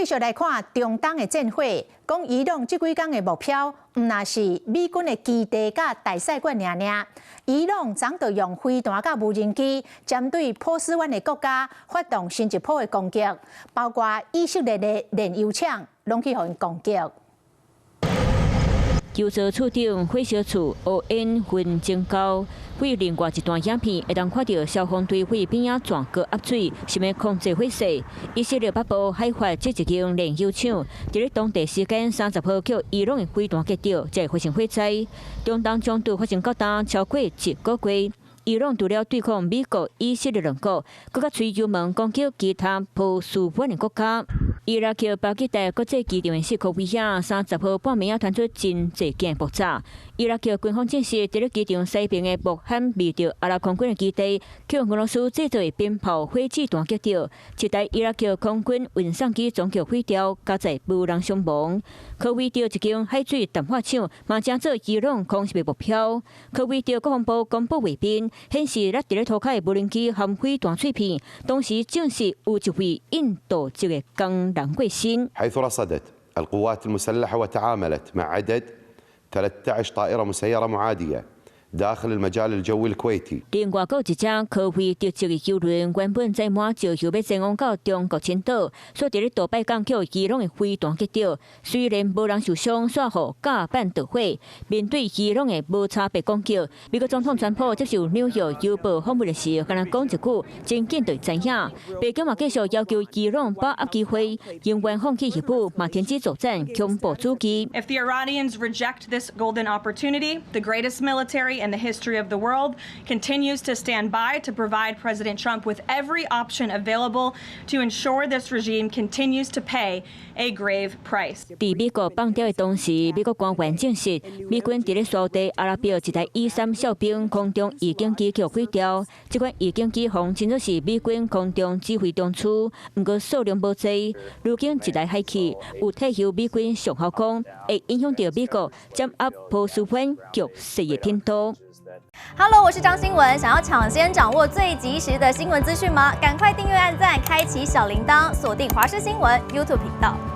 繼續來看中東的戰火，講伊朗這幾工的目標，毋但是美軍的基地佮大使館爾爾。伊朗早就用飛彈佮無人機，針對波斯灣的國家發動新一波的攻擊，包括以色列的煉油廠，攏去予𪜶攻擊。油槽厝頂火燒厝，烏煙熏蒸高。對另外一段影片會當看著消防隊佇邊仔鑽高壓水，想欲控制火勢。以色列北部海法這一間煉油廠，佇咧當地時間30號予伊朗的飛彈擊著，才會發生火災。中東衝突發生到今超過一個月。伊朗除了對抗美國、以色列兩國，閣較吹油門攻擊其他波斯灣的國家。伊拉克巴格達國際機場的四箍圍仔，30號半暝仔傳出真濟件爆炸。伊拉克軍方證實，佇咧機場西邊的穆罕默德阿拉空軍的基地，予俄羅斯製造的鞭炮火箭彈擊著，一台伊拉克空軍運送機全部毀掉，佳哉無人傷亡。科威特一間海水淡化廠嘛成做伊朗空襲的目標。科威特國防部公布畫面，顯示落佇咧塗跤的無人機和飛彈碎片，當時證實有一位印度籍的工人過身。 حيث رصدت القوات المسلحة وتعاملت مع عدد 13 طائرة مسيرة معادية داخل المجال الجوي الكويتي。另外，閣有一隻科威特籍的油輪，原本載滿石油欲前往到中國青島，煞佇咧杜拜港予伊朗的飛彈擊著，雖然無人受傷，煞予甲板著火。面對伊朗的無差別攻擊，美國總統川普接受紐約郵報訪問的時，敢若講一句，真緊就會知影。白宮嘛繼續要求伊朗把握機會，永遠放棄核武，嘛停止作戰，恐怖主義。 If the Iranians reject this golden opportunity, the greatest military in the history of the world continues to stand by to provide President Trump with every option available to ensure this regime continues to pay a grave price. 佇美國放鳥的同時，美國官員證實，美軍佇咧沙地阿拉伯一台E-3哨兵空中預警機予毀掉。這款預警機予稱做是美軍空中指揮中樞，毋過數量無濟。如今一台海去，有退休美軍上校講，會影響著美國掌握波斯灣局勢的程度。 Hello，我是張新文。想要搶先掌握最及時的新聞資訊嗎？趕快訂閱、按讚、開啟小鈴鐺，鎖定華視新聞 YouTube 頻道。